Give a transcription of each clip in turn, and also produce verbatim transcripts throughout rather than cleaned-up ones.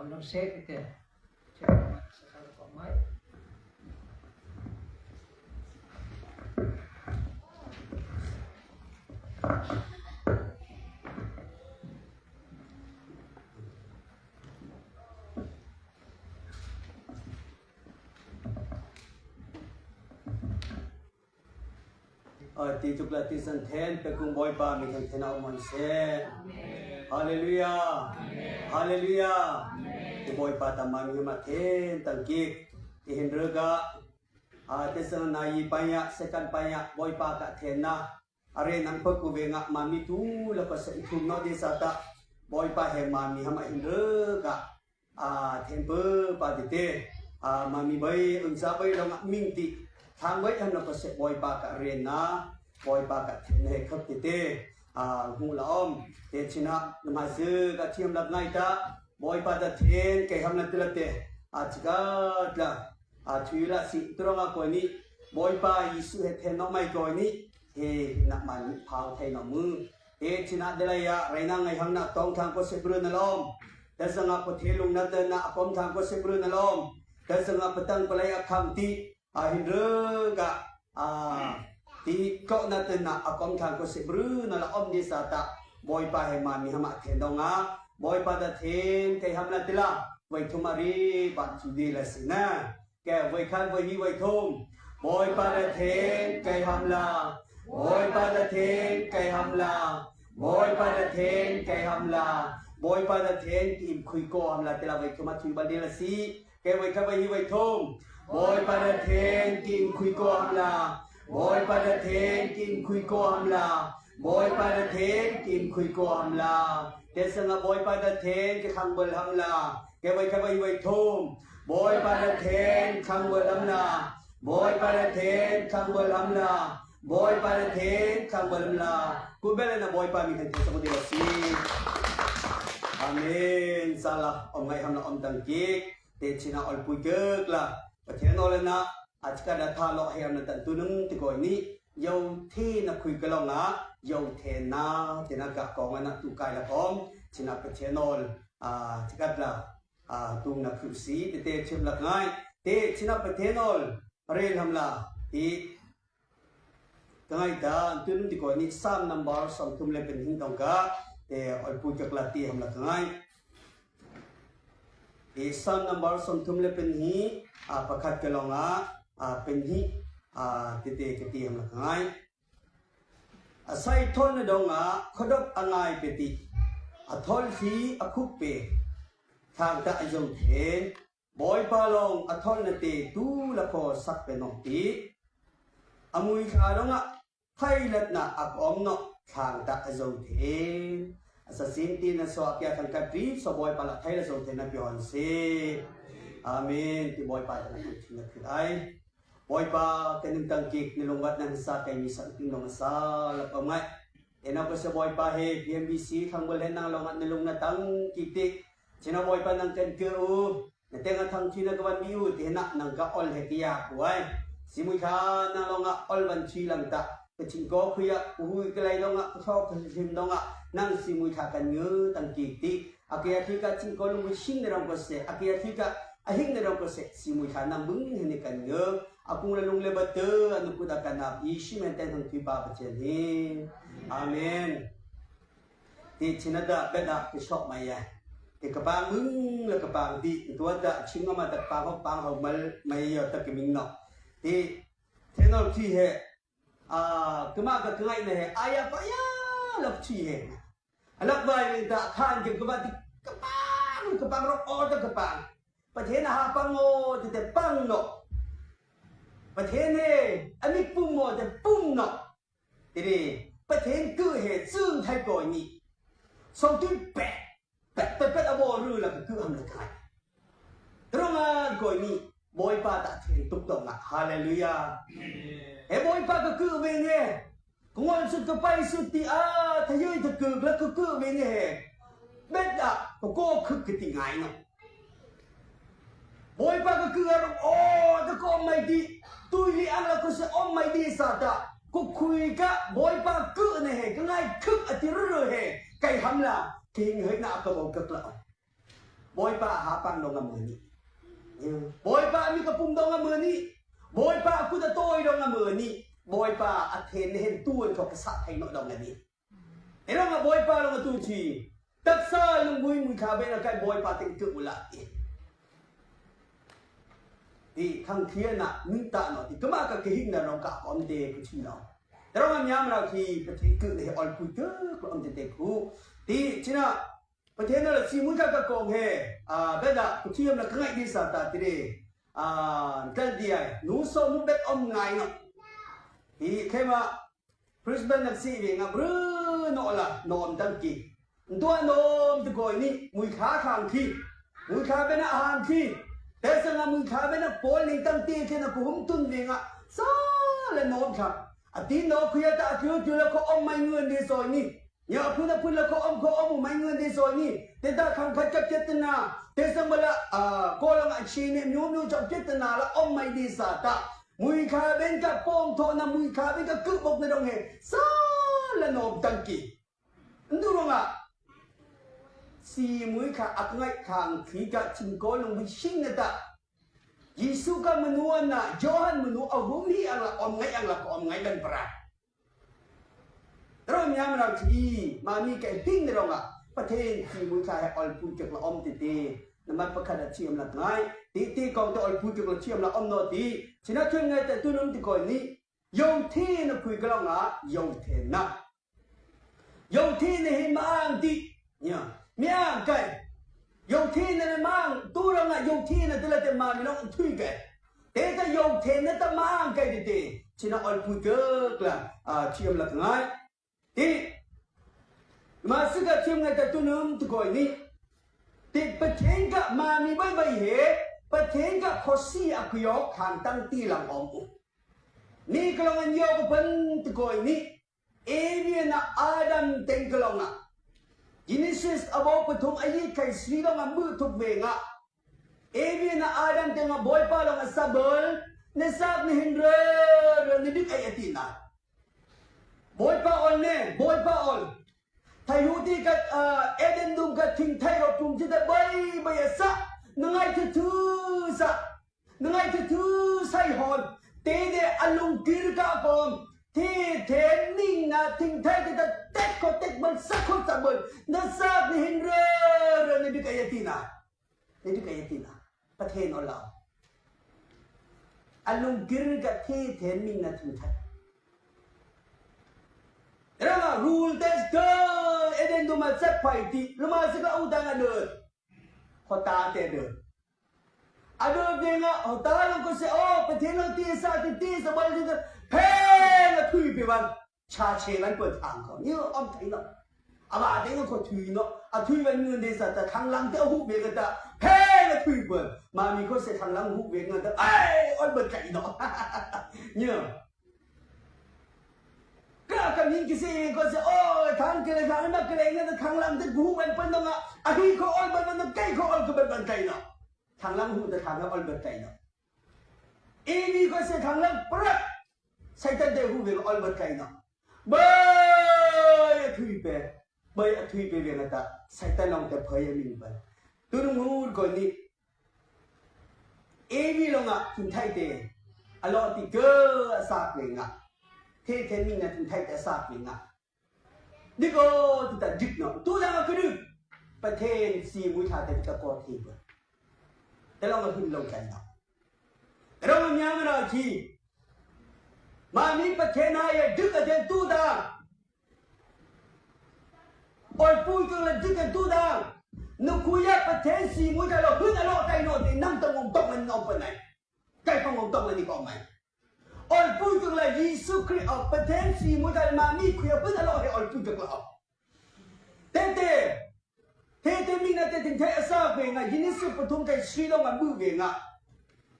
Lam seh tê. Â, ti tuk la ti san then, pekung Bawipa mi kan then a um hen seh. Amen. Hallelujah. Amen. Hallelujah. Amen. Ti Bawipa ta ma mi ma then tang kik. Ti hin rega. Â, ti san na yi paya, second paya, Bawipa ka then na. Are nang pa ku ve nga ma mi tu la pa sa i thum no de sa ta. Bawipa he ma mi ha ma hin rega. Â, then peuh pa tê tê. Â, ma mi bai, unsa bai, lawng ah ming ti. Thang bai, an lawng ka seh Bawipa ka ren na. Bawipa ka then he khap tê tê. Â, hmu la om. Tê chin ah, nama zê ka thiam lak ngai ta. Bawipa ta then, kei ham la ti la tê. Â, chikat la. Â, thui la si, tu rong a koi ni. Bawipa Jisu he then no mai koi ni. He, nak man, phau thei no mu. Tê chin ah, de la ya, rei na ngai hang na, tawng thang ko seh bru na lawm. Tê zang a ko the lung na tê na a kawm thang ko seh bru na lawm. Tê zang a patang palai a khang ti, a hin rega, â, ti ko na tê na a kawm thang ko seh bru na la om di sa ta. Bawipa he ma mi ha ma then dong a. Bawipa ta then kei ham la ti la. Voi thum a ri ba chu di la si na. Kei voi khat voi hni voi thum. Bawipa ta then kei ham la. Bawipa ta then kei ham la. Bawipa ta then kei ham la. Bawipa ta then ki im khui ko ham la ti la voi thum a thui ba di la si. Kei voi khat voi hni voi thum. Bawipa ta then ki im khui ko ham la. Bawipa ta then ki im khui ko ham la. Bawipa ta then ki im khui ko ham la. Tê zang a Bawipa ta then kei khang bal ham la. Kei voi khat voi hni voi thum. Bawipa ta then khang bal ham la. Bawipa ta then khang bal ham la. Bawipa ta then khang bal ham la. Ku bel na Bawipa mi kan then sa ko di la si. Amen. Sa la om ngai ham la om tang kik. Tê chin ah ol pui kek la. Pathen ol na. Â, chikat la tha lo he am na tan tu nung ti koi ni. Yo the na khui ka lawng a. Yo the na, the na ka kawng a na tu kai la kawng. Chin ah Pathen ol. Â, chikat la. Â, tung na khu si, tê tê chim lak ngai. Tê chin ah Pathen ol. Ren ham la. Ti. Ka ngai ta, an tu nung ti koi ni. Psalm number sawm thum le pahnih dong ka. Tê ol pui kek la ti ham la ka ngai. Tê Psalm number sawm thum le pahnih, â, pakhat ka lawng a, â, pahnih, â, tê tê ka ti ham la ka ngai. A sai thawl na dong a, khodawk a ngai pe ti. A thawl hi a khuk pe, thang ta a zo the. Bawipa lawng a thawl na tê tu la kho sak pe nawh ti. A mui kha dong a, thailat na a kawm nawh, thang ta a zo the. A sa sin ti na so a kia thang ka tri, so Bawipa la thai la zo the na pi hon si. Amen. Ti Bawipa ta na kan thina thil ai. Bawipa, kan ning tang kik, na lungwat na sa kai mi sa ting long sa la pa mai. Ena ko sa Bawipa he, P M B C, thang bol he nang long na lung na tang kik ti. Chin ah Bawipa nang kan ke u. Na teng a thang chin ah ka van mi u, ti na nang ka ol he kia kuai. Simui kha nang long a ol van chi lang ta. Ka ching ko khui a, ka hui ka lai long a, ka thawk ka hlim long a. Nang simui kha kan nge tang kik ti. A kia thi ka ching ko lung sing na rong ko se. A kia thi ka a hing na rong ko se. Simui kha nang bung he ni kan nge. A kung la lung le ba te, a nu kut a kan ap. Jisu min teng thang thui pa Pathian hi. Amen. Ti chin ah da, bet da, ti sok mai ya. Ti ka pang mung la ka pang ti, ti tua da, ching ma da pang ho, pang ho mal mai yo ta ki ming no. Ti, thenol ti he, a, kama ka kangai na he, aya pa ya, lak ti he. Alak bai ni da, khan ki kama ti, ka pang, ka pang ro, o da ka pang. Pathen a ha pang o, ti te pang no. Pathen he, a mik pum o, te pum no. Ti ni, Pathen kuh he, chung thai koi ni. Song tui pet, pet, pet, pet, a bo ru la kuh ham la kai. Rong a koi ni, Bawipa ta then tuk tong a. Hallelujah. He Bawipa ka kuh ve nge. Ka ngol sut ka pai sut ti a, ta yoi ta kuh, la kuh kuh ve nge he. Bet a, ka ko kuh ka ti ngai no. Bawipa ka kuh a rong, o, ta ko mai ti. Tui li ang la ko se om mai ti sa ta. Ko khui ka, Bawipa kuh ne he, ka ngai kuh a ti ru ru he. Kai ham la, king hoi na ka bo ka kla. Bawipa a hâpang dawng a mâni. Bawipa a mik a pum dawng a mâni. Bawipa a kut a tâwi dawng a mâni. Bawipa a then hen tu hen thaw ka sah thei nawh dawng a nih. Hi ruangah Bawipa ruangah tu chi. Taksa lungmuih muikha bena kai Bawipa teng tu ula ti. Ti khang thliana min ta no ti. Kama ka kihing na rong ka om te ku chi no. Rong am yam rau ki Pathian ku ne ol ku ku ku om te te ku. Ti china Pathian na la si muikha ka kong he. A beda ku chi am na ka ngai di sa ta ti re. A tal di ai. Nu so mu bet om ngai no. Ti kema Brisbane nan si veng a bru no la nom dang ki. Ntua nom tu koi ni muikha khang ki. Muikha bena a hang ki. Te sanga muikha bena pol ni tang ti ki na ku hum tun veng a. Sa la nom kha. A ti no kuya ta a kiu kiu la ko om mai ngun di soi ni. Nya pun a pun la ko om ko om mai ngun di soi ni. Te ta khang khat khat khat na. Te sang bala a ko la ma chi ni miu miu chok khat na la om mai di sa ta. Muikha ben ka pawngthawhna muikha ben ka kuh bawk na dawng he sa la nawm tang ki. Ndu ruangah si muikha a ka ngaih khang thli ka chim kawl lung hei hring na ta. Jisu ka manu an na Johan manu a hum hi ang la om ngaih ang la ka om ngaih ben pra. Rom yam rau chi, mami ka hing na ruangah Pathian si muikha he ol pui kek la om ti ti. Namar pakhat a thiam la ngai. Ti ti kong te ol pui kek la thiam la om no ti. China thiam ngai te tu num ti koi ni. Yo the na pui ka long a, yo the na. Yo the na hi ma ang ti. Nya, mi ang kai. Yo the na le ma ang tu long a, yo the na te la te ma mi long thui kai. Te ta yo the na ta ma ang kai te te. China ol pui kek la, a, thiam la ngai. Ti, ma si ka thiam ngai ta tu num tu koi ni. Ti Pathian ka mami bai bai he, Pathian ka khosi a kuyok khang tang ti lang om u. Ni ka long an yok u pan tu koi ni. Evi na Adam teng ka long a. Genesis a bo pathum a yi kai si long a mu thuk ve nga. Evi na Adam teng a Bawipa long a sabal, na sak na hin rel rel ni dik ai a ti na. Bawipa ol ne, Bawipa ol. Thai hu ti ka, ah, Eden dum ka thing thai ro tum ti ta bai bai a sa, na ngai thu thu sa. Na ngai thu thu sai hon, te de a lungkir ka kom, thi then ning na thing thai ka ta tek ko tek bal sa ko ta bal, na sak ni hin rel rel ni dik ai a ti na. Ni dik ai a ti na. Pathian ol lau. A lungkir ka thi then ning na thing thai. Rama rul tes ka Eden dum a sak phai ti, luma sak la u dang a dot. Hota te dot. A dot ding a, hota lo ko se, oh, Pathian lo ti sa ti ti sa bal ti ta. Pheng a thui pe bal. Cha che lan ko thang ko. Ni om thai lo. A ba ding ko thui lo. A thui ban ngun de sa ta thang lang te hu be ka ta. Pheng a thui bal. Mami ko se thang lang hu be ka ta. Ai, ol bal kai lo. Ni. Ka ka min ki se ko se, oh, thang ke le thang ma ke le ngan thang lam te gu ban pan ma. A hi ko ol ban ma kai ko ol ko ban ban kai na. Thang lam hu te thang ol ban kai na. E ni ko se thang lam pra. Satan te hu be ol ban kai na. Bai a thui pe. Bai a thui pe be na ta. Satan long te phai a min ban. Tu nung hu ko ni. Evi long a thing thai te a lo ti ke a sak ve nga. Thi then ning na thing thai te a sak ve nga. Dik o ti ta dik no. Tu dang a kru. Pathian si mui tha te ka ko thi ba. Te long a hun long kan no. Rong a nyam ra chi. Mami Pathian a ya dik a te tu dang. Ol pui keng la dik an tu dang. Na kuya Pathian si mui ta lo hun a lo tai no ti nang tang ong tong an ong panai. Kai tang ong tong an i ko mai. Ol pui keng la Jisu Krist o Pathian si mui ta ma mi kuya hun a lo he ol pui keng la o. Te te. Te te mi na te ting te a sa ve nga Jisu pathum kai si lo nga mu ve nga.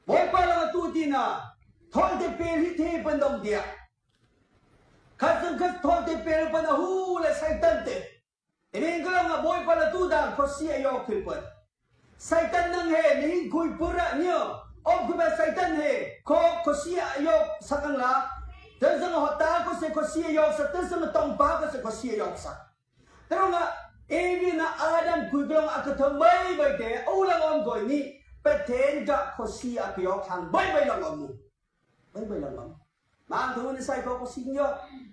Bawipa lo nga tu ti na. Thol te pe li te pan dong dia. Khat zang khat thol te pel pan a hu le Satan te. Enen ka long a Bawipa la tu dang khosi a yok thil pan. Satan nang he, ni hin kui pura nio. Om kui ba Satan he, ko khosi a yok sak ang la. Tan zang hota ko se khosi a yok sak, tan zang tong pa ko se khosi a yok sak. Te rong a, Evi na Adam khuiklawng a ka thawng baibai te, a u lang om koi nih, Pathen ka khawsi a ka yawk thlang baibai lang om mu. Baibai lang om. Mang thu na sai ko khawsi nyo,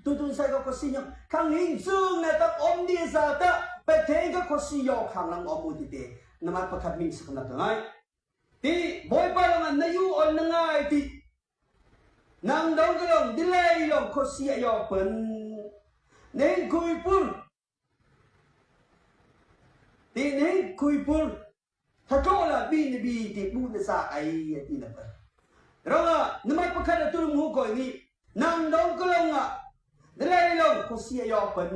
tu tu na sai ko khawsi nyo. Khang hing chung na tak om di sa ta, Pathen ka khawsi yawk thlang lang om mu ti te. Namar pakhat min sak na ka ngai. Ti, Bawipa lang a na yu on na ngai ti. Nang dawng ka long, dilei long khawsi a yawk pun. Ning khuipur. Ti ning khuipur. Tha tlawh la bi na bi ti bu na sa ai a ti na pa. Rong a, namar pakhat a tu rum hu koi nih. Nang dawng ka long a. Dilei long khawsi a yawk pun.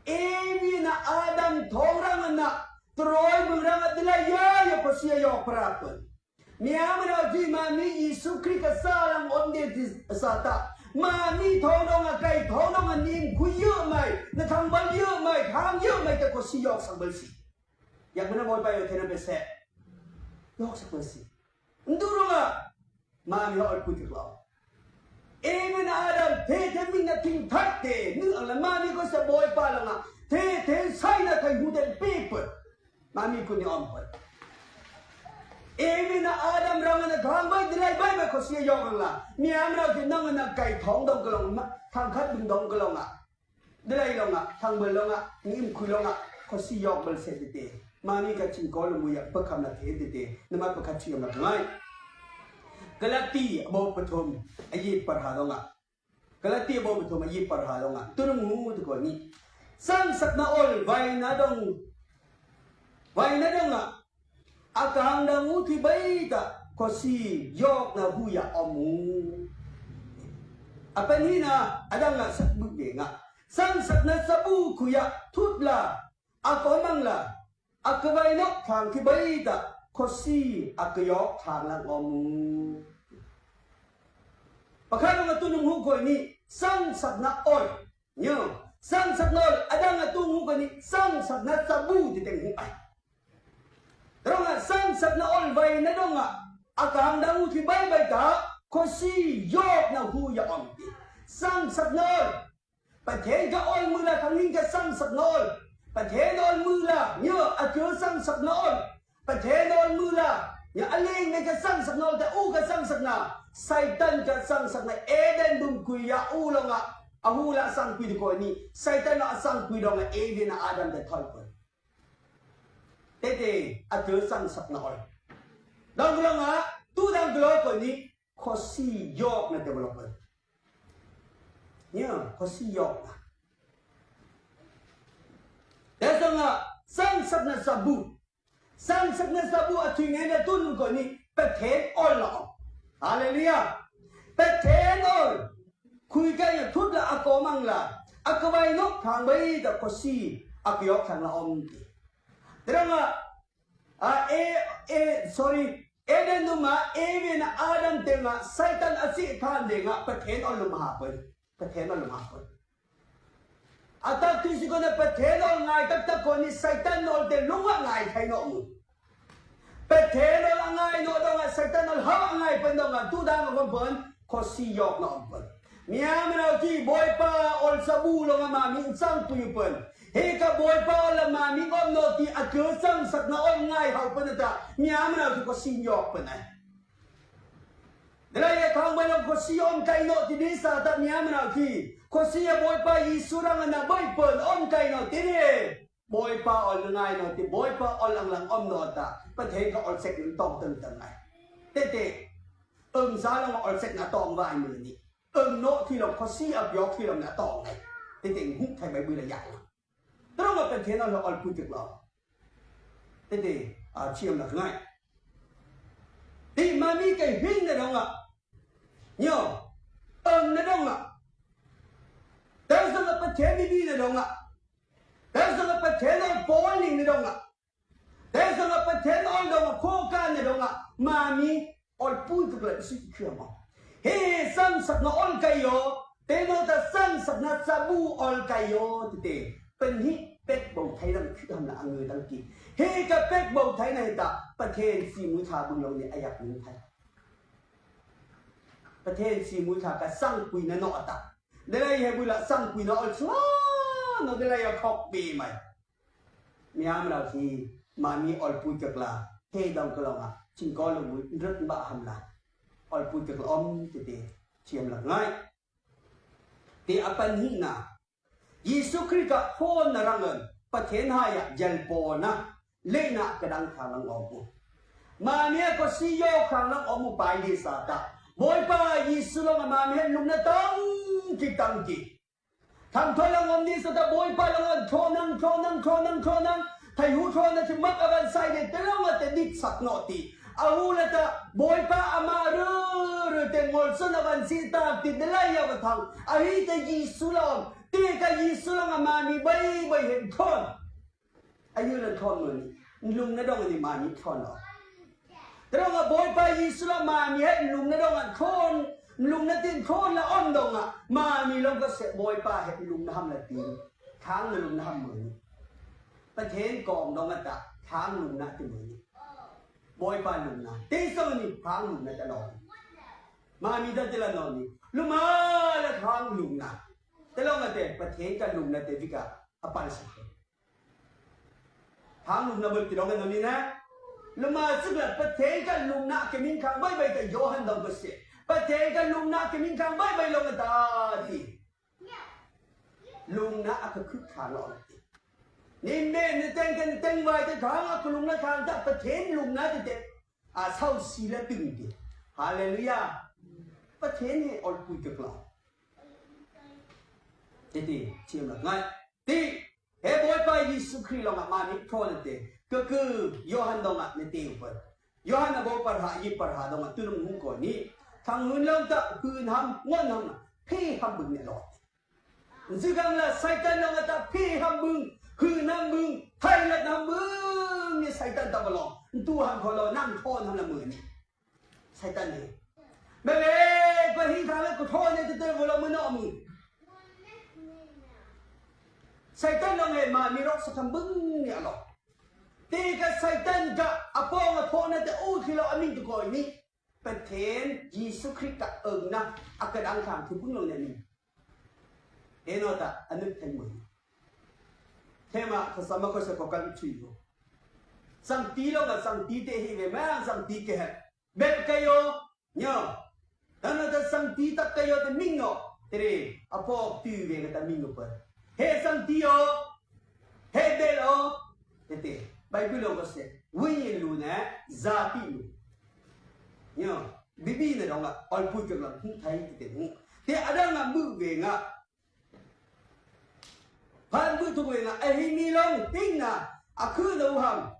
Evi na Adam thawng rang a na. Turawi bung rang a dilei ya ya khawsi a yawk pra pun. Miam rau ti mami Jisu Krist ka sa lang om de ti sa ta. Mami thawng dawng a kai thawng dawng a nim khui yu mai. Na thang bal yu mai. Thang yu mai ta khawsi yawk sak bal si. Yak mana Bawipa yawk thena bese. Yawk sak bal si. Ndu rong a. Mami hawh ol pui kik lau. Evi na Adam, the the min na ting thak te, nu ang la mami ko sa Bawipa lang a, the the sai na thai hu den pe pun. Mami kun ni om pun. Evi na Adam rang na thang bai, dilei bai bai khawsi a yawk ang la. Miam rau ti nang na kai thawng dawng ka long ma, thang khat bung dawng ka long a. Dilei long a, thang bal long a, nim khui long a, khawsi yawk bal se ti te. Mami ka ching ko lo mu ya, pakham na the ti te. Namar pakhat chi yawk na ka ngai. Galati a bawh pathum, a yi parha dawng a. Galati a bawh pathum, a yi parha dawng a. Tu rum hu tu ko nih. Sangsakna ol, vai na dawng. Vai na dawng a. A kang dang u ti bai ta, khawsi yawk na hu ya om mu. A pahni na, a dang a sak bu de nga. Sangsakna sabu khu ya, thut la, a ko mang la, a ka vai nok thang ti bai ta, khawsi a ka yawk thang lang om mu. Pakhat dawng a tu rum hu koi nih, sangsakna ol. Nyo, sangsakna ol, a dang a tu hu koi nih, sangsakna sabu ti teng hu ai. Rong a sangsakna ol vai na dawng a, a kang dang u ti bai bai ta, khawsi yawk na hu ya om ti. Sangsakna ol, Pathen ka ol mu la thang ning ka sangsakna ol. Pathen ol mu la, nyo, a tu sangsakna ol. Pathen ol mu la, nyo, a ling ne ka sangsakna ol, ta u ka sangsakna. Satan ka sangsakna, Eden dum khui ya u long a, a hu la sang khui di ko nih. Satan a sang khui dawng a, Evi na Adam ta thoi ko. Tete, a tu sangsakna ol. Dang long a, tu dang lo ko nih, khawsi yawk na te bolo ko. Nya, khawsi yawk na. Te sang a, sangsakna sabu. Sangsakna sabu a thui ngai na tu rum ko nih, Pathen ol lo. Hallelujah. Pathen ol. Khui kai ya thut la a ko mang la. A ka vai nok thang bai ta khawsi. A ka yawk thang la om ti. Te rong a, a, e, e, sorry. Eden dum a, Evi na Adam teng a, Satan a si than deng a, Pathen ol lum ha pun. Pathen ol lum ha pun. A tak ti si ko na Pathen ol ngai tak tak ko nih Satan ol te lung a ngai thai no mu. Pathen ol a ngai no dawng a Satan ol hau a ngai pun dawng a tu dang a pun pun. Khawsi yawk na om pun. Miam rau ti Bawipa ol sabu long a mami sang pui pun. He ka Bawipa ol a mami om no ti a tu sangsakna ol ngai hau pun ta. Miam rau ti khawsi yawk pun ai. Dilei a thang bai long khawsi om kai no ti di sa ta miam rau ti. Khawsi a Bawipa Jisu rang a na bai pun om kai no ti di. Bawipa ol na ngai no ti, Bawipa ol ang lang om no ta. Pathen ka ol sek ni tawng tang tang ngai. Tete. Ong sa long ol sek na tawng vai mu ni. Ong no ti long khawsi a biok ti long na tawng ngai. Tete hu thai bai bu la ya. Tawng a Pathen ol ol pu tik lo. Tete, a chiam lak ngai. Ti mami kai hing na dawng a. Nyo. Ong na dawng a. Tawng sa Pathen ni ni na dawng a. Tawng sa Pathen ol Paul ning na dawng a. Tawng sa Pathen ol dawng a, ko ka na dawng a. Mami ol pui tuk la isi khiam a. He sangsakna ol kai yo. Te no ta sangsakna sabu ol kai yo ti te. Pahni pek bo thai dang khi ham la ang dang ki. He ka pek bo thai na he ta. Pathen si mu tha bu long ni a yak ni thai. Pathen si mu tha ka sang pui na no ta. Dilei he bu la sang pui na ol sua. no de lai a khawk pi mai. Miam rau hi, mami awlpui kak la, he dawng ka lawng ah, chingkaw lawng mui, nrut mbah ham la. Awlpui kak la om tete, thiam lak ngai. Te a pahnihna, Jisu Krist ah thawn na rang an, Pathian hai ah jalpawna, leina ka dang khang lang om u. Mami a ko si yo khang lang om u pai di sa ta. Bawipa Jisu lawng a mami hen lungna tangki tangki. Thangthawn lang om ni sa ta Bawipa lawng an thawn ang, thawn ang, thawn ang, thawn ang. Thei hu thawn a chu mak a van sai de te lawng a te dit sak no ti. A hu la ta Bawipa ama ru ru te ngol sun a van si ta ti de lai a va thang. A hi te Jisu lawng. Te ka Jisu lawng a mami bai bai hen thawn. A yu la thawn mawni. Lungna dawng a ni mami thawn lo. Te dawng a Bawipa Jisu la mami he lungna dawng a thawn. Lungna tin thawn la om dawng a. Mami lawng ka se Bawipa he lungna ham la tin. Thang na lungna ham mawni. Pathian kawng dawng a ta. Thang lungna ti mawni. Bawipa lungna. Te so ni thang lungna ta lo. Mami da te la no ni. Luma la thang lungna. Te lawng a te Pathian ka lungna te vika. A pal sa. Thang lungna bul ti lawng a no ni na. Luma sik la Pathian ka lungna ke min khang bai bai ta Johan dawng ka se. Pathian ka lungna ke min khang bai bai lawng ta ti. Lungna a ka khut khang lawng ti. Ni me ni teng kan teng bai te khang a ka lungna khang ta Pathian lungna ti te. A sau si la ting ti. Hallelujah. Pathian he awlpui kak la. Ti ti, thiam lak ngai. Ti. He Bawipa Jisu Krist lawng ah mani thawn a te. Ka ku Johan dawng ah na te u pal. Johan a bo parha, yi parha dawng ah tulung hung ko ni. Thang hun lawng ta hun ham, ngon ham na. Phe ham bung ne lo. Zugam la Satan lawng ah ta phe ham bung, hun ham bung, thai lat ham bung ni Satan ta ba lo. Ntu ham ko lo, nang thawn ham la mu ni. Satan ni. Bê bê, ko hing thang le ko thawn ne te te volo mano amu. Satan lawng he mami rok sa tham bung ni a lo. Te ka Satan ka a pawng a thawn ne te u thi lo a min tu ko ni. Pathian Jisu Krist ka âng na a ka dang thang thu bung lo ne ni. He no ta a nut thei mu. Thema ka sama ko sa ko kan thui ko. Sangti lo ka sangti te hi ve ma sangti ke he. Bep kayo, nyo. Tana ta sangti tak kayo te ming no. Tere, a pawk tu ve ka ta ming no pa. He sangti yo. He bel o. Tete, Bible lo ko se. Win lu ne, zati lu. Nyo, bibi ne dong a, awlpui kak la, hm, thai tete, hm. Te a dang a mu ve nga. Phan bu thuk ve nga, a hi mi lawng, hing na, a khu na u ham.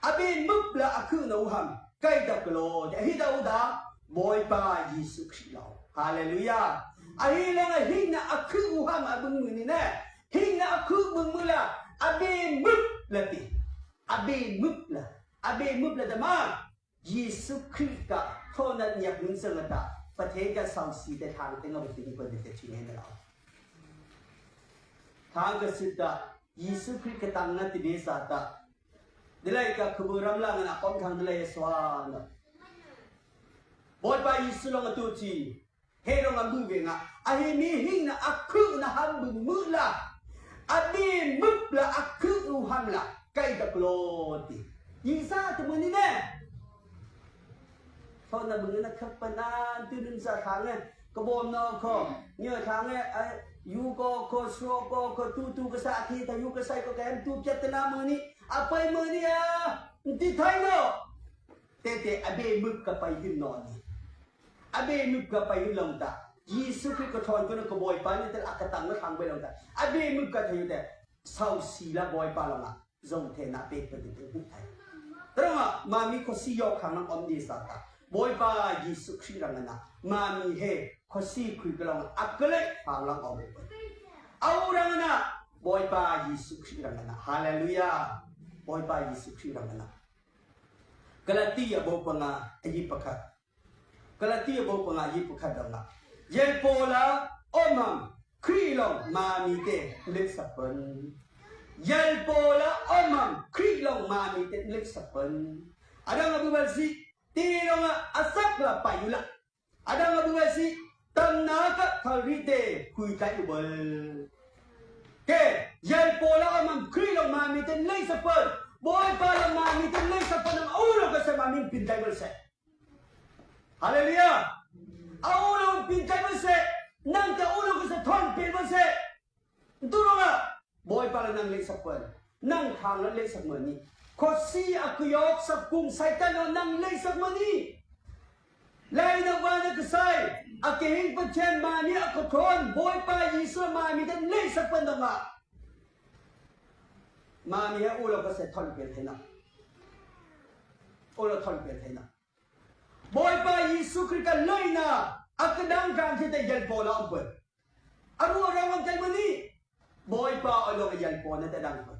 A bê mup la a khu na u ham. Kai da klo, a hi da u da, Bawipa Jisu Krist lo. Hallelujah. A hi lawng a hing na a khu u ham a bung mu ni ne. Hing na a khu bung mu la, a bê mup la ti. A bê mup la. A bê mup la da ma. Jisu Krist ka thawn a ngiak nun sang a ta, Pathian ka sau si te thang te nga ba ting ko de te ching hen lo. Thang ka sit ta, Jisu Krist ka tang na ti be sa ta. Delai ka khubu ram la nga na kom thang delai swa na. Bawipa Jisu lawng a tu chi. He rong a mu ve nga. A hi mi hing na a khu na ham bu mu la. A bê mup la a khu u ham la. Kai da klo ti. Yi sa te mu ni ne. Thawn na bu na khap pa na tu nun sa thang e. Ka bawm na ko. Nyo thang e. A yu ko ko sro ko ko tu tu ka sa thi ta yu ka sai ko ka em tu piat na mu ni. A pai mu ni a. Nti thai no. Tete a bê mup ka pai hin no ni. A bê mup ka pai hin lawng ta. Jisu Krist ka thawn ko na ka Bawipa ni te a ka tang na thang bai lawng ta. A bê mup ka thei te. Sau si la Bawipa lawng a. Zong the na pek pa te te hmuh thai. Tarong a, mami ko si yo khang lang om di sa ta. Bawipa Jisu Krist rang na. Mami he ko si khui ka lawng a. A ka le khang lang om. Au rang na. Bawipa Jisu Krist rang na. Hallelujah. Bawipa Jisu Krist rang na. Galati a bo panga a yi pakhat. Galati a bo panga a yi pakhat dang a. Yel pawl a om ham Krist lawng mami te lek sa pon. Yel pawl a om ham Krist lawng mami te lek sa pon. A dang a bu bal si ti lawng a a sak la pai u la. A dang a bu bal si tam na ka thal ri te hui kai u bal. Kei, yalpâwl ah a um Krist lâwng mâ mi ten leisak pân. Bâwipâ lâwng mâ mi ten leisak pân nang a um lo ka seh mâ mi pyntlai bâl seh. Hallelujah. A um lo pyntlai bâl seh. Nang te a um lo ka seh thon pêl bâl seh. Ntu ruangah, Bâwipâ lâwng nang leisak pân. Nang khâng lâwng leisak mâ ni. Khawsi a kuyâwk sak kung Satan lâwng nang leisak mâ ni. Lâi na vân a kasai, a kehing Pathian mâ mi a kathâwn, Bâwipâ Jisu mâ mi ten leisak pân dawngah. Mâ mi he um lo ka seh thon pêl thei na. Um lo thon pêl thei na. Bâwipâ Jisu Krist ka lei na, a ka dang kang khi te yalpâwl ah a um pân. A ruah rang an kal mâ ni. Bâwipâ awlâwng a yalpâwl na te dang pân.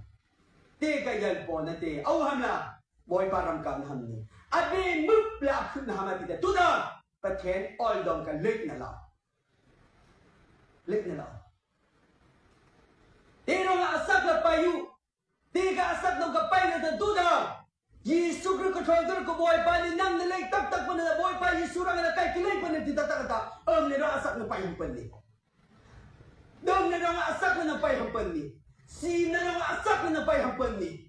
Te ka yalpâwl na te. Au ham la. Bâwipâ ram kang ham ni. A bê mup la a khut na ham a ti te. Tu da. Pathian awldawng ka lei na la. Lei na la. Te ruangah a sak la pai u. Ti ka a sak nang ka pai na ta tu da. Jisu Krist ka thâwn ka Bâwipâ ni nang na lei taktak pân na Bâwipâ Jisu rang na kai ki lei pân na ti taktak ta. Âng na rang a sak na pai hang pân ni. Dâng na rang a sak na pai hang pân ni. Si na rang a sak na pai hang pân ni.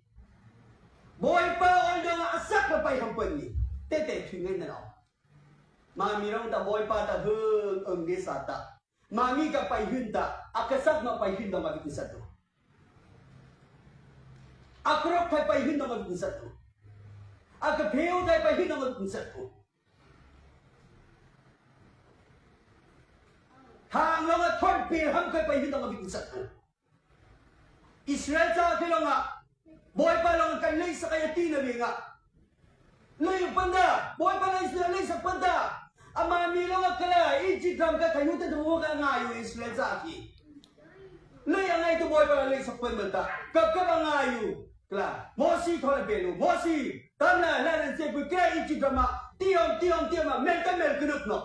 Bâwipâ awldawng a sak na pai hang pân ni. Tê tê thui ngai na rang. Mâ mi rang ta Bâwipâ ta hưng âng ni sa ta. Mâ mi ka pai hên ta, a ka sak na pai hên dawng a vik nsat tu. A ka rok thai pai hên dawng a vik nsat tu. A ka phêu thai pai hên dawng a vik nsat tu. Thang lâwng a thon pêl ham kai pai hên dawng a vik nsat tu. Israel cha khi lâwngah, Bâwipâ lâwngah kan leisak a ya ti na vêng ah. Lei pân da, Bâwipâ lâwngah Israel leisak pân da. Ama mi lâwngah ka la, Egypt ram ka thai nu te tu ka ngâi u Israel cha khi. Lei a ngâi tu Bâwipâ lâwngah leisak pân bâl ta. Ka ka ba ngâi u. Ka la, Mosi thâwn a pêl u. Mosi, tam la, la nan se pu ka Egypt ram ah. Ti om, ti om, ti om ah, mel ka mel ka nuk no.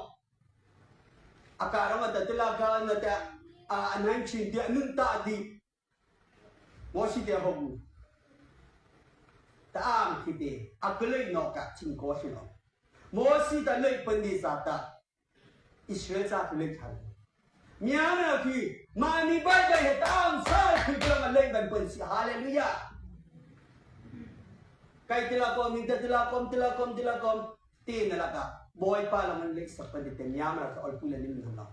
A ka rang a ta tila ka na ta, a, a nan chin ti, a nun ta ti. Mosi te hawng. Ta ang khi te, a ka lei nawk a, ching ko si nawk. Mosi ta lei pân ni sa ta. Israel cha ka lei thang. Miang na khi, mâ mi bai bai he ta ang sa khi ka lei ban pân si. Hallelujah. Kai tila ko, mi ta tila ko, tila ko, tila ko. Ti na lakah, Bâwipâ lâwng an leisak pân ti te miam ra ka awlpui la nim nam lo.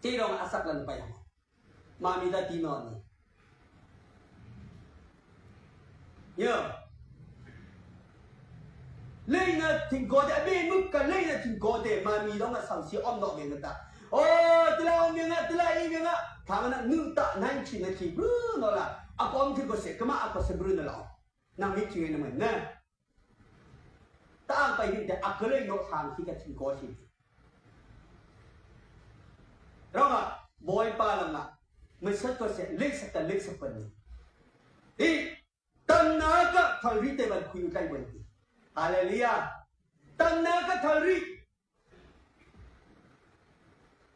Ti rang a sak lan pai hang. Mâ mi ta ti naw ni. Ya. Lei na thing ko te, a bê muk ka lei na thing ko te, mâ mi rang a sang si om naw vêng ta. O, tila om vêng ah, tila i vêng ah. Thang na nu ta, nan chin na khi, bru naw la. A kom thing ko se, kama a ko se bru na la. Nang mi thing na man na. Ta ang pai hên te a ka lei nawk thang khi ka thing ko si. Rang ah, Bâwipâ lâwngah. Mâ sat ko se, leisak ta leisak pân ni. Hi, tamna ka thal ri te ban khui u tlai ban ti. Hallelujah. Tamna ka thal ri.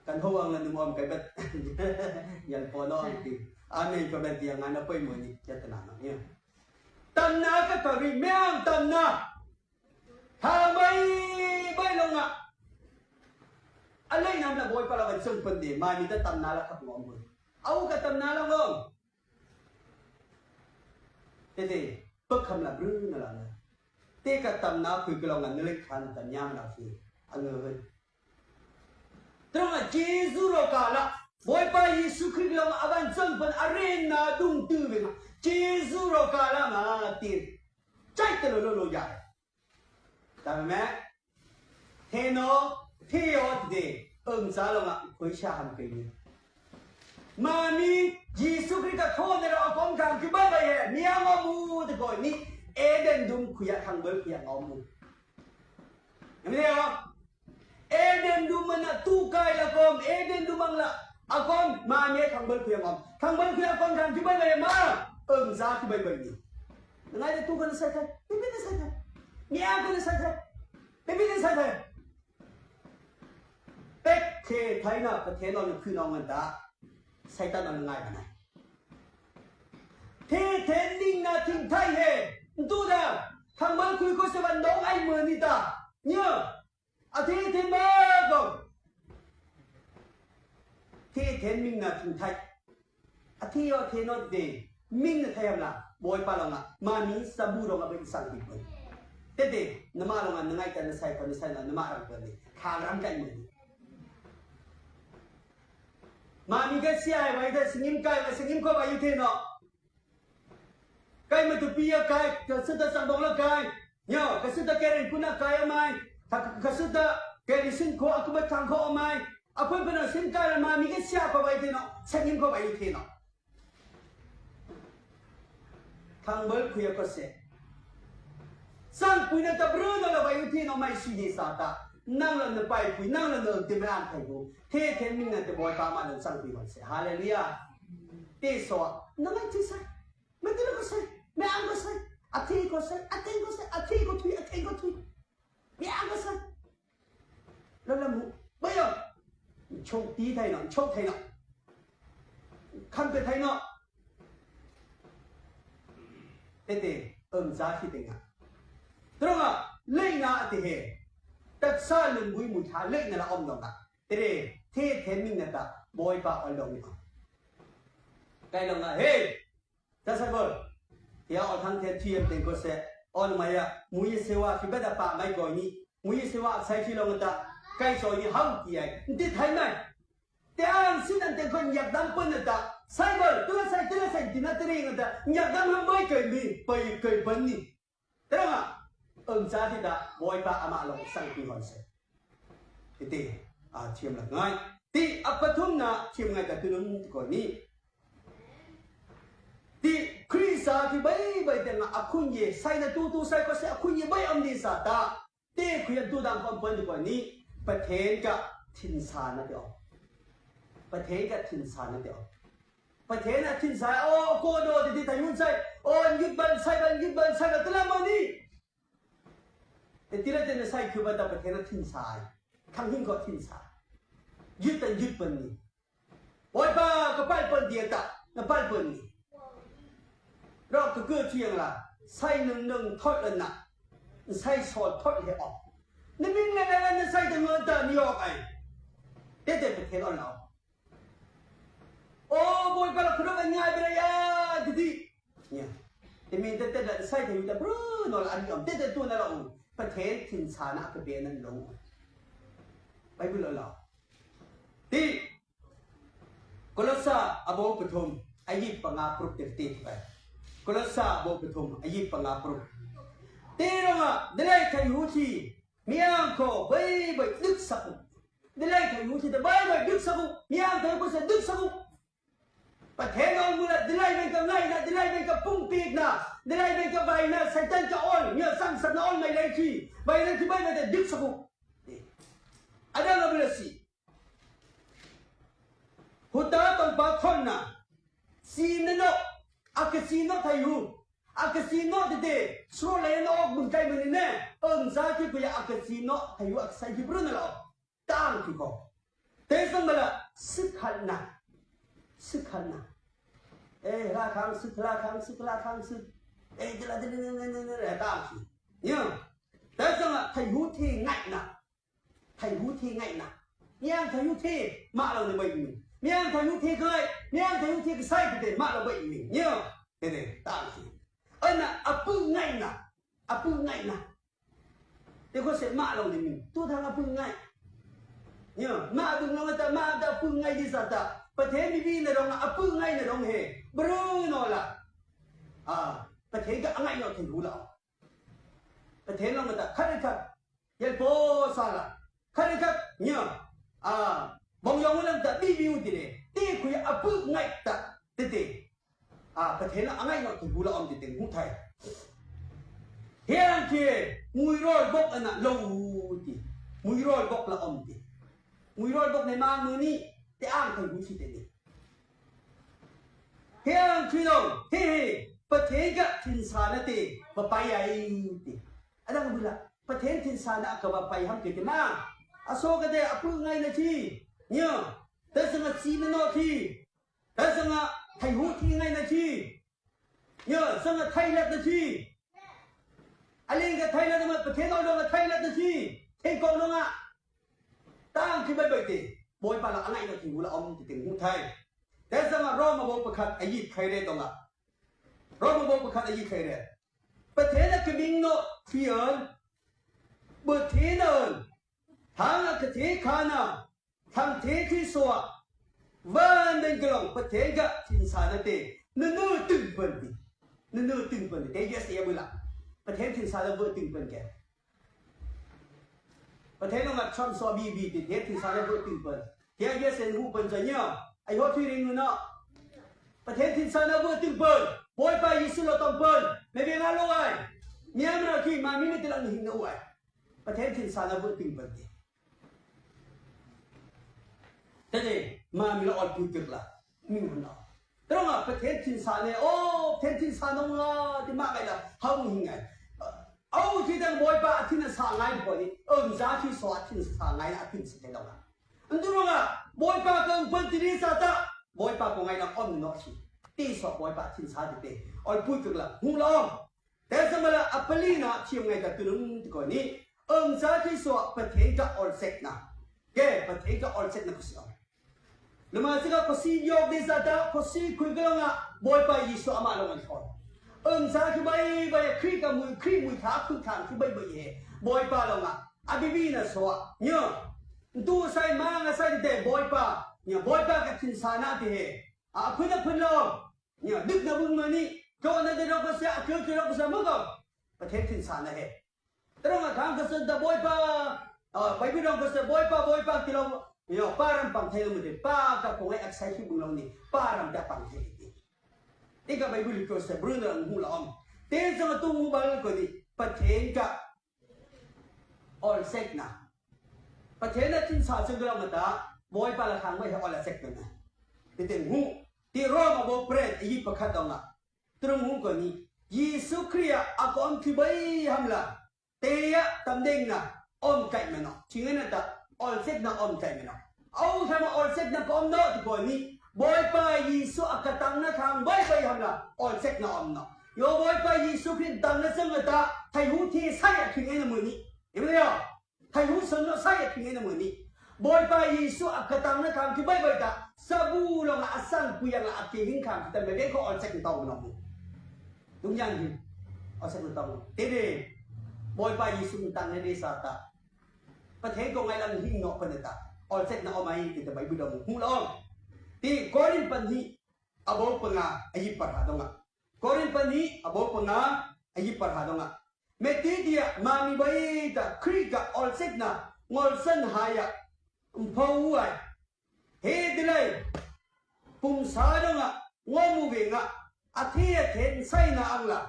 Kan ho ang la nung om kai bat. Yalpâwl ang ti. Amen ko ban ti ang ana poi mo ni. Ya ta na na ya. Tamna ka thal ri miam tamna. Ha bai bai lâwngah. A lei nam la Bâwipâ la ban sung pân de. Mâ mi ta tamna la khap ngawm. Au ka tamna la ngawm. Tê tê, pâk kham la bru na la na. Tê ka tamna khui ka lâwngah na lei khan ta miam la khi. A ngơ hên. Trong a Jisu ro ka la. Bâwipâ Jisu Krist lâwngah a ban chon pân a ren na dung tu vêng. Jisu ro ka la ma ti. Chai ta lo lo lo ya. Ta me. Heno, theo de, âng sa lâwngah khuicha ham kei ni. Mâ mi, Jisu Krist ka thâwn na rang a kom khang khi bai bai he, miang a mu te koi ni, Eden dum khuya thang bâl khuya ngawm mu. Em le ha? Eden dum mana tu kai la kom, Eden dum ang la, a kom, mâ mi thang bâl khuya ngawm. Thang bâl khuya kom khang khi bai bai ma, âng sa khi bai bai ni. Ngai de tu kan sa thai, pi pi na sa thai. Miang kan sa thai. Pi pi na sa thai. Pek the thai na, Pathian awlnâk khui nâwng an ta. Satan awlnâk ngai ba nai. The then ning na thing thai he. Ntu da. Thang bâl khui ko se ban dawng ai mơ ni ta. Nya. A the then ba ko. The then ning na thing thai. A thi aw, a thi nawh de. Min na thei ham la, Bawipa lawngah, ma mi sabu lawngah bâi in sangpi pun. Tete, namah lawngah, na ngaihtuah na sai kho, na sai nawh, namah rang pun ni. Khang rang kai mun. Ma mi ka sia hai, bâi de, singim kai, bâi singim kho, bâi u thi nawh. Kai ma tupi a kai, ka suta sang dawng la kai. Nyo, ka suta kering puna kai amai. Ka, ka suta kering sin kho, aku ba thang kho amai. Apun pun a sin kai la ma mi ka sia kho bâi thi nawh, sangim kho bâi thi nawh. Thang bâl khui a kho se. Sangpui na ta bru na la bâi thi nawh mai si ni sa ta. Nang la na pâi pui, nang la na ti me an thai bu. Thi thi min na te Bawipa ma na sangpui man se. Hallelujah. Ti so, na mai ti sai. Mâ ti lo ko sai, mâ ang ko sai, a thi ko sai, a theng ko sai, a thi ko thui, a theng ko thui. Mâ ang ko sai. Lo lam hu. Bâi aw. Chok ti thai nawh, chok thai nawh. Kham pe thai nawh. Tete, ôm za thi te nga. Trong a, lei na a ti he. Taksa lung bui mu tha, lei na la ôm dawng a. Tere, thi thi min na ta, Bawipa ol dawng ni ko. Kai lawngah, hey! Ta sa bâl. Tia ol thang the thiam teng ko se. On maya, muye sewa ki beda pa mai ko ni. Muye sewa sai ki long ta. Kai so ni hau ti ai. Nti thai mai. Te ang sin an teng ko nyak dam pun ta. Sai bâl, tu la sai, tu la sai, ti na te ring ta. Nyak dam ham bâi kai mi, bâi kai ban ni. Tera nga, ôm za thi ta, Bawipa amah lawng sangpi hon se. Ti, a thiam lak ngai. Ti, a pathum na, thiam ngai ta tunung ti ko ni. Ti, Krista ti bâi bâi te nga a khun ye, sai na tu tu sai ko se a khun ye bâi om ni sa ta. Ti, khui an tu dang ko om pon ti ko ni. Pathen ka thin sa na ti o. Pathen ka thin sa na ti o. Pathen a thin sa, aw, ko do ti ti thai hun sai, aw, an yut ban sai, ban yut ban sai, ban tala mani. Te tila te na sai khu ban ta Pathen a thin sa ai. Thang hin ko thin sa. Yut an yut ban ni. Bawipa ka pal ban dia ta, na pal ban ni. Rawh ka ku chiang la, sai nung nung thot la na. Sai sol thot he aw. Na min la la na sai ta ngon ta ni aw ai. Te te Pathen on la aw. Aw, Bawipa la khuruk an ngai bera ya, ti ti. Nia. Ti min te te da sai te da bru no la an om te te tu na la u. Pathen thin sa na ka be nan lo. Bible lo la. Ti. Kolosa a bâ pathum, a yit panga pruk te ti bai. Kolosa a bâ pathum, a yit panga pruk. Ti rong a, delai thai hu ti. Miang ko, bâi bâi, duk sak u. Delai thai hu ti ta bâi bâi, duk sak u. Miang thai hu ti duk sak u. Pathen ol mu la, delai bâi ka ngai na, delai bâi ka pung pik na, delai bâi ka bâi na, Satan ka ol, nia sang sak na ol mai lai ti. Bâi lai ti bâi bâi ta duk sak u. Ada la bula si. Hu ta tong pa khon na. Si na no, a ka si no thai hu. A ka si no ti te, sro lai no bung kai mani ne. Ôm za ti ku ya a ka si no thai hu a ka sai ti bru na lo. Tang ti ko. Te sang bala, sik hal na. Sik hal na. Eh, la khang sik, la khang sik, la khang sik. Eh, ti la ti ne ne ne ne ne, tang ti. Nia. Te sang la, thai hu ti ngai na. Thai hu ti ngai na. Miang thai hu ti, ma lo ne bâi mi. Miang thai hu ti kai, miang thai hu ti ka sai ti te, ma lo bâi mi. Nia. Te te, tang ti. Ana, a pu ngai na. A pu ngai na. Te ko se ma lo ni mi. Tu thang a pu ngai. Nia, ma dung lo ta ma ta pu ngai di sa ta. Pathen mi bi na rong a pu ngai na rong he. Bru no la. A, Pathen ka a ngai no thil hu la. Pathen lo ma ta khat khat. Yel po sa la. Khat khat. Nia. A, bong yong lam ta bi bi u ti le. Ti khu ya a pu ngai ta. Te te. A, Pathen a ngai no ti bu la om ti teng hu thai. Hiang ki, mui rol bok ana lo ti. Mui rol bok la om ti. Mui rol bok ne mang mu ni, te ang thai hu si te ni. Hiang ki lo, he he, Pathen ka thin sa na te, ba pai ai ti. Adang bu la, Pathen thin sa na ka ba pai ham ti te ma. A so ka te, a pu ngai na ti. Nia, te sa nga si na no ti. He sanga thai hu ti ngai na ti. Nia, sanga thai lat na ti. A ling ka thai lat na, Pathen ol dong a thai lat na ti. Theng kong dong a. Tang ti bâi bâi ti. Bawipa la a ngai na ti hu la om ti teng hu thai. Tê zang ah Rom a bawh pakhat a yit khaire dawngah. Rom a bawh pakhat a yit khaire. Pathen a ka ming nawh thli an, bawhthena an, thang a ka thei kha na, thang thei thli so ah, van den ka long Pathen ka thinsan na tê, na nu tun pan ti. Na nu tun pan ti. Tê U S A a bula. Pathen thinsan na bawh tun pan ke. Pathen lawng ah Trump so bi bi ti, Pathen thinsan na bawh tun pan. Tê U S A na bawh pan zan ya. Ai ho thui ring nu na. Pathen thinsan na bawh tun pan. Bawipa Jisu lo tam pan. Me bia nga lo ai. Myanmar khi ma mi me ti lang hing na u ai. Pathen thinsan na bawh tun pan ti. Tê, ma mi la ol pui kek la. Mi hun na. Tê rong ah Pathen thinsan e, o, Pathen thinsan nong a, ti ma ngai la, hau hing ngai. Au, ti dang Bawipa a thin a sa ngai ko ni, um, za ti so a thin sa ngai, a thin sa te dong a. An tu rong ah, Bawipa ka um pan ti ni sa ta, Bawipa ko ngai na om no si. Ti so Bawipa thin sa ti te, ol pui kek la, hung la om. Tê zang ah la a pali na thiam ngai ka tunung ti ko ni. Âwmchâ Krist ah Pathian ka awlsakna. Kei, Pathian ka awlsakna khawsik. Lama sika khawsik yawk ding zât ah, khawsik khui ka long ah, Bawipa Jisu amah long an thawn. Âwmchâ khi baibai, Krist ka mui, Krist mui thla, khun thla khi baibai he. Bawipa long ah, a bibi na so ah. Nya, ntu sai ma nga sai te Bawipa. Nya, Bawipa ka thinsan na ti he. A phun a phun lo. Nya, dikna bung mah nih, tlawhna dei rawk ka si, a tlawh tlawh rawk ka si, mah ko. Pathian thinsan na he. Tê rong ah thang ka san ta Bawipa, ah, Baibal rong ka si, Bawipa, Bawipa, ti lo. Nya, pa ram pang thei lo mah ti, pa ka pawng ai aksai khi bung lo ni, pa ram ta pang thei ti. Ti ka Baibal ka si, Bruno ang hmu la om. Tê zang tu mu bal ko ni, Pathian ka awlsakna. Pathian a thinsan chung ka long ah ta, Bawipa la khang bai he awlsakna. Ti teng hu, ti Rom a bawh pret, a yip pakhat dong ah. Tê rong hu ko ni, Jisu Krist ah a ka om khi bai ham la, tê ah tam ding na, om kai mah no. Ching na ta, awlsakna om kai mah no. Au, thama awlsakna ka om no, ti ko ni, Bawipa Jisu a ka tang na khang baibai ham la, awlsakna om no. Yo Bawipa Jisu Krist tang na sang ta, thei hu thi sai a khi ngai na mah ni. Yo, yo. Thei hu sang no sai a khi ngai na mah ni. Bawipa Jisu a ka tang na khang khi baibai ta, sabu long ah a sang pui yang ah a khi hing khang khi ta, mah bek ko awlsakna tawng no mu. Tung yang hi. Awlsakna tawng no. Tê dei. Bawipa Jisu tang na dei sa ta. Pathian ko ngai lang hing no pan ta. Awlsakna om ai ti ta Baibal dong mu. Hu lo. Ti Korin pahnih a bawh panga a yip pahra dong ah. Korin pahnih a bawh panga a yip pahra dong ah. Mah ti ti ah ma mi bai ta Krist ka awlsakna ngawlsan hai ah. Mpho u ai. He delai. Pumsa dong ah, ngawm u veng ah, a thi a thi, nsai na ang la,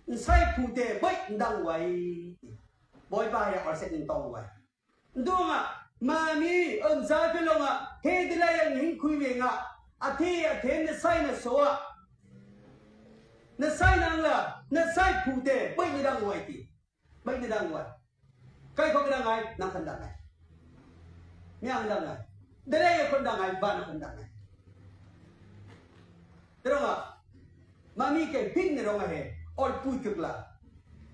nsai phu te bai ndang u ai. Bawipa he awlsakna tawng u ai. Ndung ah, ma mi, âwmchâ ka long ah, he delai ang hing khui veng ah, a thi a thi, na sai na so ah. Na sai na ang la, na sai phu te bai ndang u ai ti. Bai na dang u ai. Kei khawm ka dang ai, nang khawm dang ai. Miang dang ai. Delai khawm dang ai, ba na khawm dang ai. Tê rong ah. Ma mi kei hing na rong ah he. Awlpui kek la.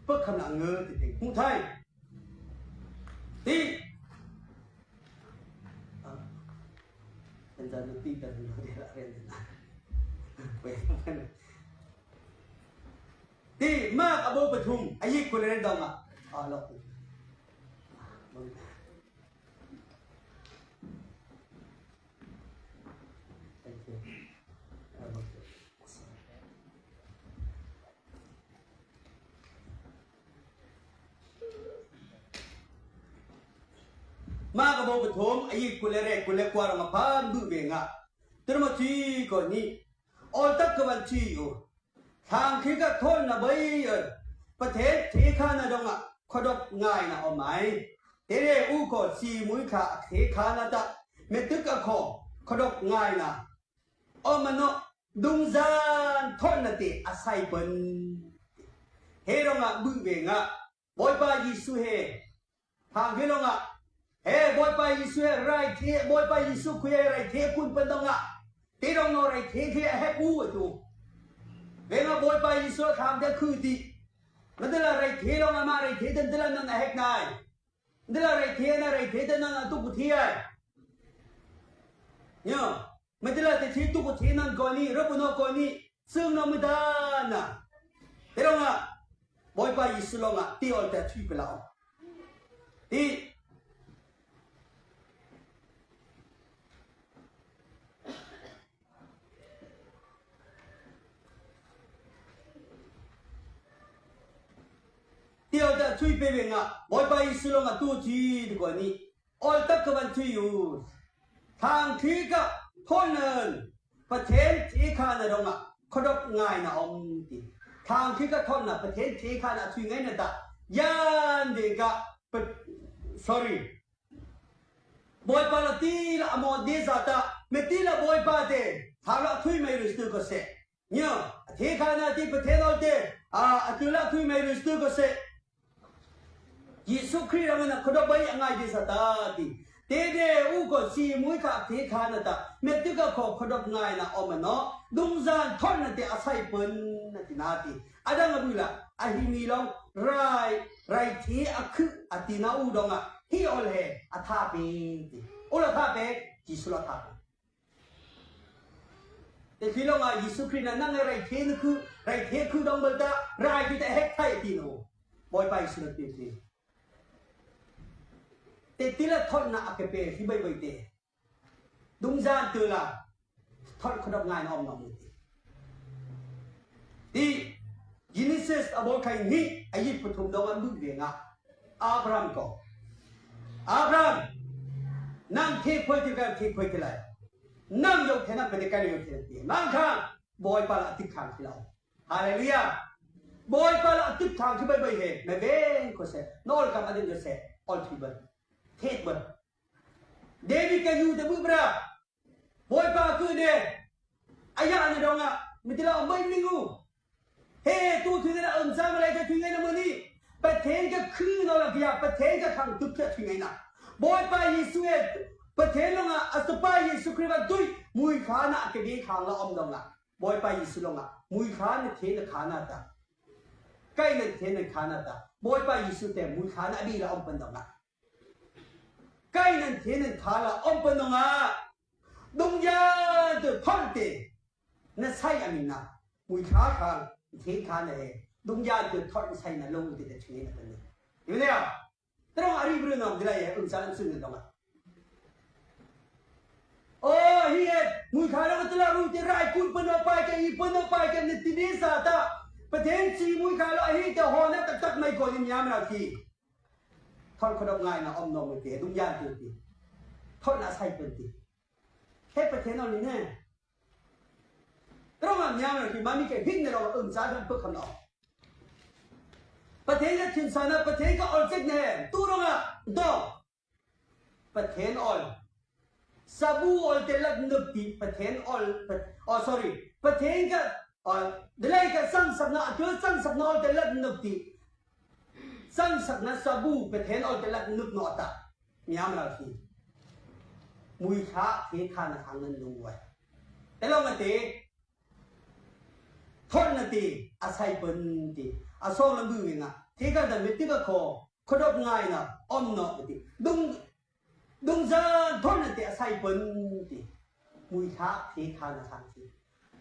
Pek kham na ngơ ti ti. Hmu thei. Ti. Ah. Kan zan ti kan ti la ren. Wei. Ti, Mark a bawh pathum, a yip kul le ruk dong ah. Ah, lawk. Thank you. Mark a bawh pathum, a yip kul le ruk, kul le kua rong ah phan bu veng ah. Tê rong ah ti ko ni. Awl tak ka van ti u. Thlang khi ka thawn na bai, eh, Pathian thei kha na dong ah, khodawk ngai na om ai. Tê rê u ko si mui kha thei kha na ta, me tuk a kho, khodawk ngai na. Om a no, dungzân thawn na te a sai pân. He rong ah bu veng ah, Bawipa Jisu he. Thang khi long ah. He Bawipa Jisu he rai the, Bawipa Jisu khui he rai the kun pân dong ah. Ti dong no rai the khi a hek u tu. Veng ah Bawipa Jisu thang de khu ti. Nadala rai the long ah ma rai the den dala nan a hek nai. Nadala rai the na rai the den nan a tu ku thi ai. Nyo. Mâ ti la tê thî tu kho thî nan kho ni, râ bu nâ kho ni, sâng nâ mâ dâ na. Tê râwng ah, Bawihpa Jisu lâwng ah, ti âwl tê thui pêla âwm. Ti. Ti âwl tê thui pê vêng ah, Bawihpa Jisu lâwng ah tu thî tu kho ni. Âwl tak ka van thui u. Thângthli ka thawlh nan, Pathian thêkhana râwng ah, khaw dawp ngâi na âwm ti. Thângthli ka thawlh nan, Pathian thêkhana thui ngâi na ta. Yan de ka, pa-, sorry. Bawihpa la ti la a mâw de za ta, mâ ti la Bawihpa tê, thâ la thui mei rus tu kho seh. Nia, a thêkhana ti Pathian âwl tê, a, a ti la thui mei rus tu kho seh. Jisu Krist rang na khaw dawp bâi a ngâi de sa ta ti. Tê de u kho si mui kha thêkhana ta. Mâ ti ka kho khaw dawp ngâi na âwm a nâ. Dungzân thawlh na tê a sai pân na ti na ti. A dang a bu la, a hi mi lâwng, rai, rai thê a khu a ti na u dâwng ah. Hi âwl he, a tha pê ti. U la tha pê, Jisu la tha pê. Tê thli lâwng ah Jisu Krist na nang e rai thê na khu, rai thê khu dâwng bâl ta, rai ti ta hek thai ti nô. Bawihpa Jisu na ti ti. Tê ti la thawlh na a kê pê, hi bâi bâi tê. Dungzân tê la, thawlh khaw dawp ngâi na âwm nâ mâ ti. Ti, Genesis a bâwlkhaih nih, a yit pathum dâwng ah bu vêng ah. Abraham kho. Abraham, nang thê khuai ti ka thê khuai ti lai. Nang yawh thê nang pênâk ka yawh thê nang ti. Nang kha, Bawihpa la a tip khâng ti la. Hallelujah. Bawihpa la a tip khâng ti bâi bâi he. Mâ vêng kho seh. Nâ âwl kam a ding kho seh. Âwl thui bâi. Thêt bâi. David ka yu ta bu bra. Bawihpa khuh de. A yah na dâwng ah. Mâ ti la âwm bâi mi ngu. He, tu thui ngâi na âwm sa ma lai ka thui ngâi na mâ ni. Pathian ka khu nâ la bia, Pathian ka khang tup ka thui ngâi na. Bawihpa Jisu e, Pathian lâwng ah, a Tapa Jisu Krist va tui, mui kha na ka bê khang la âwm dâwng ah. Bawihpa Jisu lâwng ah, mui kha na thê na kha na ta. Kei na thê na kha na ta. Bawihpa Jisu tê mui kha na bê la âwm pân dâwng ah. Kei nan thê nan kha la âwm pân nâwng ah. Dungzân tê thawlh tê. Na sai a min na. Mui kha kha, thê kha na he. Dungzân tê thawlh na sai na lâwng tê tê chunge na pân na. Yu ne a. Tê râwng a ri bru nâwm tê la ye, ung sa lam sun na dâwng ah. Âw, hi he, mui kha lâwng tê la ru tê rai kun pân nâwng pai kê, i pân nâwng pai kê, na ti ne sa ta. Pathian chi mui kha lâwng hi tê hâwn na tak tak mei ko ni miam ra ki. Thawlh khaw dawp ngâi na âwm nâwm ti, dungzân tê ti. Thawlh na sai pân ti. He Pathian âwl ni ne. Râwng ah miang râwng hi mâ mi kê hin ne râwng ah ung sa kan puk kham nâwm. Pathian ka thin sa na, Pathian ka âwl chek ne. Tu râwng ah, dâwng. Pathian âwl. Sabu âwl tê lat nuk ti, Pathian âwl, Pat-, oh, sorry. Pathian ka, oh, dâlai ka sâng sak na, a tu sâng sak na âwl tê lat nuk ti. Sâng sak na sabu, Pathian âwl tê lat nuk nâwh ta. Miam râwng hi. Mui kha, thê kha na khang nan lung wai. Tê lâwng a tê. Thawlh na tê, a sai pân tê. A sâwng na bu wing ah. Thê kha dan mê ti ka kho. Khaw dawp ngâi na, âwm nâwh ti. Dung, dungzân thawlh na tê a sai pân ti. Mui kha, thê kha na khang ti.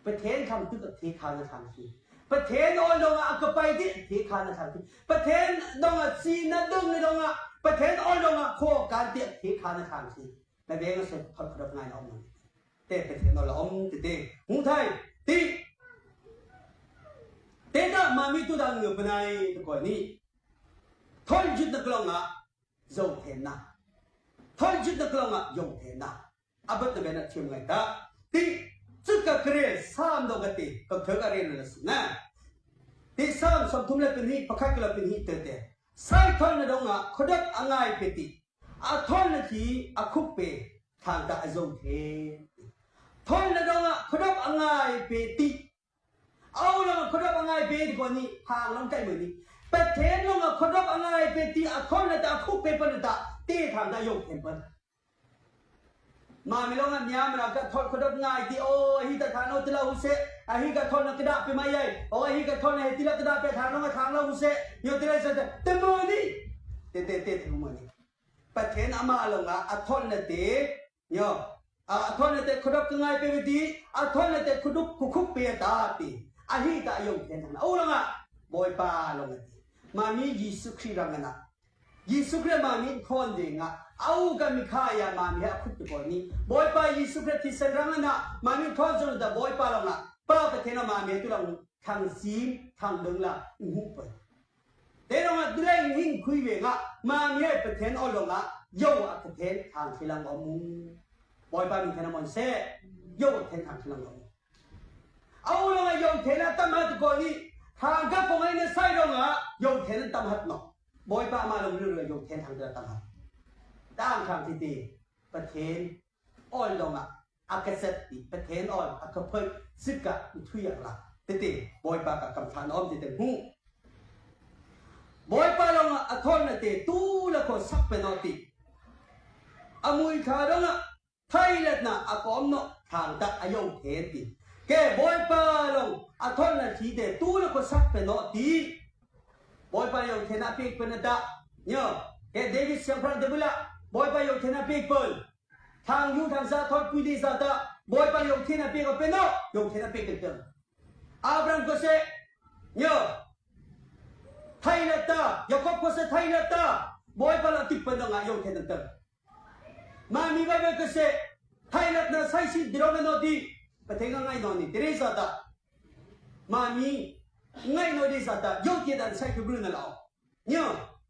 Pathian khang tu ka thê kha na khang ti. Pathian âwl dâwng ah a ka pai ti, thê kha na khang ti. Pathian dâwng ah si na dâwng na dâwng ah. Pathian âwl dâwng ah kho kan ti, thê kha na khang ti. Na vêng a sâwt thawlh khaw dawp ngâi na âwm nâwh. Tê Pathian âwl la âwm ti tê. Hmu thei. Ti. Tê ta mâ mi tu dan ngâ pânai ta koi ni. Thawlh jut na ka lâwng ah. Yawh thên na. Thawlh jut na ka lâwng ah yawh thên na. A bât na bê na thiam ngâi ta. Ti, chu ka kre, Sâm dawng ka ti, ka thawlh ka rê na la si na. Ti Sâm sâwmthum leh pahnih, pakhat kul leh pahnih tê tê. Sai thawlh na dâwng ah, khaw dawp a ngâi pê ti. A thawlh na ti, a khuk pê, thâng ta a zo thê. Thawlh na dâwng ah, khaw dawp a ngâi pê ti. Â lâwng ah khaw dawp a ngâi pê ti kho ni, thâng lâwng kai mâ ni. Pathian lâwng ah khaw dawp a ngâi pê ti a thawlh na ta, a khuk pê pân na ta, ti thâng ta yawh thên pân. Mâ mi lâwng ah miam râ ka thawlh khaw dawp ngâi ti, âw, hi ta thâng nâwh ti la hu seh, a hi ka thawlh na ka dâp pê mâ yai, âw, a hi ka thawlh na he ti la ka dâp pê thâng lâwng ah thâng la hu seh, yawh ti la seh, tê mâ ni. Tê, tê, tê, tê mâ ni. Pathian amah lâwng ah a thawlh na tê, yawh. a, a thawn nate khawdawk ka ngâi pê ve ti, a thawn nate khawdawk ka khuk pê a ta ti. A hi ta a yawng thên thang. Âu lawng ah, Bawipa lawng a ti. Mami Jisu Krist rang a na. Jisu Krist mami thawn ding ah, âu ka mi khai ah mami he a khuk ti kawl ni. Bawipa Jisu Krist thisen rang a na, mami thawn zong ta Bawipa lawng ah. Pa Pathen a mami he tu lawng thang sim, thang dong la, ngu poi. Te rong ah, dulai hing khui ve ngah, mami he Pathen aw lawng ah, yo a Pathen thang khi lang om mu. Bawipa min thên a mon se, yo a Pathen thang khi lang om mu. Âu lawng ah yo thên a tam hat ko ni, thang ka kong ai na sai rong ah, yo thên a tam hat no. Bawipa ma lawng lu yo thên thang tam hat. Tang thang ti ti, Pathen aw lawng ah, a ka sat ti, Pathen aw a ka phoi, sik ah, thui ah la. Tete, Bawipa ka kam thang om tete mu. Bawipa lawng ah, a thawn nate, tu la ko sak pe no ti. A mui kha rong ah, thai lat na, a kawm no, thang ta, a yo thên ti. Ke, Bawipa lawng, a thawn na thi te, tu la ko sak pe no ti. Bawipa yo thên a pêk pên a ta. Nyo, ke David siangpahrang te bula, Bawipa yo thên a pêk pên. Thang yu thang sa thawt pui dei sa ta, Bawipa yo thên a pêk a pên no, yo thên a pêk teng teng. Abraham ko se, nyo, thai lat ta, Jakob ko se thai lat ta, Bawipa la tik pên no ngah yo thên teng teng. Mami ba be ko se, thai lat na sai si diro me no di, Pathen ngah ngâi no ni, Teresa ta. Mami, ngâi no dei sa ta, yo ti dan sai ki bru na lau. Nyo,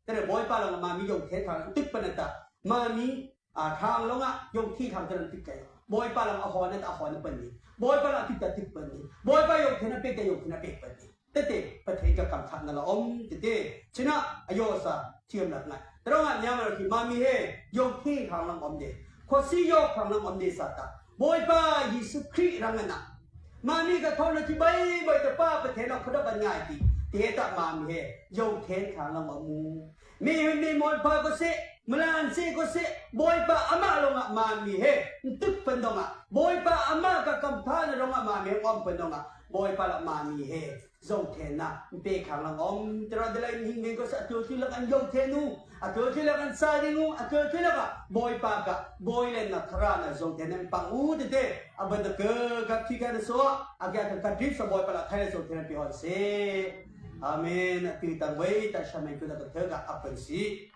tere Bawipa lawng mami yo thên thang tik pên ta. Mami, a thang lawng ah, yo thên thang tê tik kai. Bawipa lawng a hon ta, a hon pên ni. Bawipa lawng tik ta tik pên ni. Bawipa yo thên a pêk ta yo thên a pêk pên ni. Tete, Pathen ka kam thang na la om, tete. China, a yo sa, thiam lat ngai. Te rong ah, niam a ki mami he, yo thên thang lang om de. Khosi yo thang lang om de sa ta. Bawipa Jisu Krist rang a na. Mami ka thawn na ti bai bai ta Pa Pathen a khawdawk a ngâi ti. Te ta mami he, yo thên thang lang om mu. Mi hun mi mon pa ko se, mlan se ko se, Bawipa ama lawng ah mami he, ntuk pên dong ah. Bawipa ama ka kam thang na rong ah mami he, om pên dong ah. Bawipa la mami he. Zo thên na, npêk khang lang om, tera dela in hing meng ko sa a tul tul lak an yo thên u, a tul tul lak an sa ding u, a tul tul lak a, Bawipa ka, Bawi leh na thara na zo thên na npang u tete, a ban da ke, ka thi ka na so, a kia ka ka trip sa Bawipa la thai na zo thên na pihon se. Amen, a ti tang wei, ta shamen ku da ka thơ ka a pên si.